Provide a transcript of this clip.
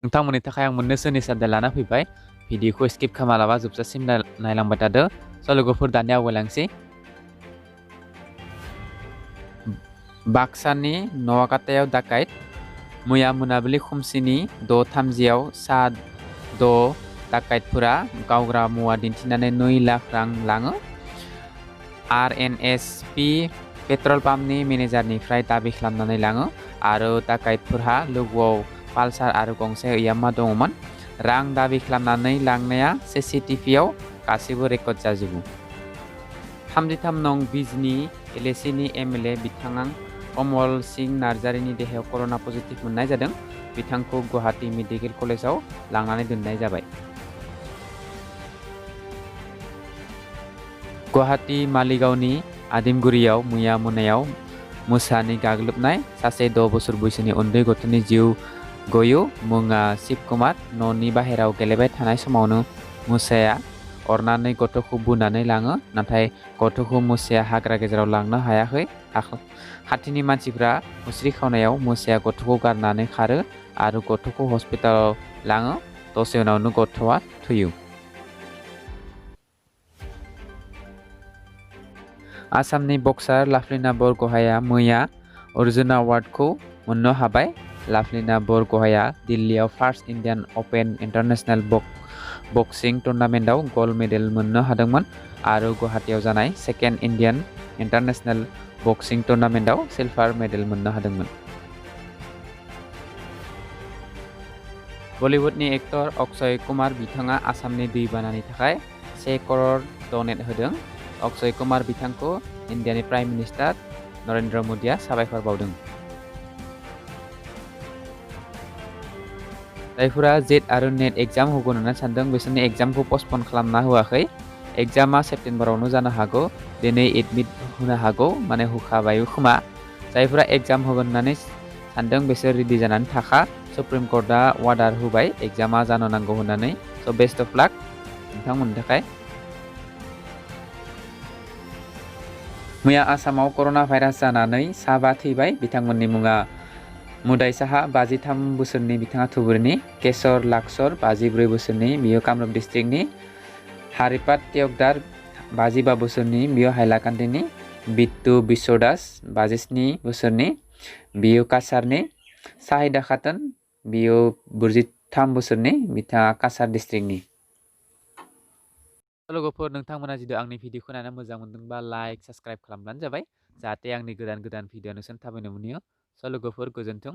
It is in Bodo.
नोंथांमोननि थाखाय आं मोननैसो निसादा लाना फैबाय भिडिअखौ स्किप खालामालाबा जोबजासिम नायलांबाय थादो लोगोफोर दानिया आवगायलांसै बाक्सानि नवाकाटायाव डाकाइत मैया मोनाबिलि खोमसिनि 6:30 सा 6 डाकाइतफोरा गावग्रा मुवा दिन्थिनानै 2 लाख रां लाङो आरएनएसपि पेट्रल पाम्पनि मेनेजारनिफ्राय दाबि खालामनानै लाङो आरो डाकाइतफोरहा लोगोआव पालसार आरो गंसे यामा दङमोन रां दाबि खालामनानै लांनाया सीसीटीभीआव गासैबो रेकर्ड जाजोबो 33 नं बिजनी एलएसीनि एमएलए बिथाङा कमल सिंह नार्जारिनि देहायाव कर'ना पजिटिभ मोननाय जादों बिथांखौ गुवाहाटी मेडिकेल कलेजाव लांनानै दोननाय जाबाय गुवाहाटी मालिगावनि आदिमगुरियाव मैया मोनायाव मोसानि गाग्लोबनाय सासे 6 बोसोर बैसोनि उन्दै गथ'नि जिउ गयो मुङा शिव कुमार न'नि बाहेराव गेलेबाय थानाय समावनो मोसाया अरनानै गथ'खौ बुनानै लाङो नाथाय गथ'खौ मोसाया हाग्रा गेजेराव लांनो हायाखै खाथिनि मानसिफ्रा मुस्रि खावनायाव मोसाया गथ'खौ गारनानै खारो आरो गथ'खौ हस्पिटालाव लाङो दसे उनावनो गथ'आ थैयो आसामनि बक्सार लाभलिना बरग'हाइआ मैया अर्जुन अवार्डखौ मोननो हाबाय लाभलिना बरग'हाइआ दिल्लीआव फार्स्ट इन्डियान अपेन इन्टारनेशनेल बक्सिं टुर्नामेन्टआव गल्ड मेडेल मोननो हादोंमोन आरो गुवाहाटीआव जानाय सेकेन्ड इन्डियान इन्टारनेशनेल बक्सिं टुर्नामेन्टआव सिलभार मेडेल मोननो हादोंमोन बलिउडनि एक्टर अक्षय कुमार बिथाङा आसामनि दैबानानि थाखाय 1 करोड़ डनेट होदों अक्षय कुमार बिथांखौ इन्डियानि प्राइम मिनिस्टार नरेन्द्र मोदीआ साबायखर बावदों जायफोरा जेट आरो नेट एग्जाम होगोन होननानै सानदों बिसोरनि एग्जामखौ पस्टपन खालामना होआखै एग्जामा सेप्तेम्बरावनो जानो हागौ दिनै एडमिट होनो हागौ माने होखाबाय खोमा जायफोरा एग्जाम होगोन होननानै सानदों बिसोर रेडि जानानै थाखा सुप्रिम कर्टआ अर्डार होबाय एग्जामा जानो नांगौ होननानै स' बेस्ट अफ लाक नोंथांमोननि थाखाय मैया आसामाव कर'ना भाइरास जानानै 7 थैबाय बिथांमोननि मुङा मुदाय साहा 53 बोसोरनि बिथाङा धुबुरीनि केशर लाक्सर 54 बोसोरनि बियो कामरुप डिस्ट्रिक्टनि हारिपात तेयकदार 55 बोसोरनि बियो हाइलाकान्दिनि बिट्टु बिश्वदास 57 बोसोरनि बियो काछारनि साहिदा खातुन बियो 43 बोसोरनि बिथाङा काछार डिस्ट्रिक्टनि लोगोफोर नोंथांमोना जुदि आंनि भिडिअखौ नायना मोजां मोनदोंबा लाइक साबस्क्राइब खालामब्लानो जाबाय जाहाथे आंनि गोदान भिडिअ नोंसोर थाबैनो मोनहैयो स' लोगोफोर गोजोन्थों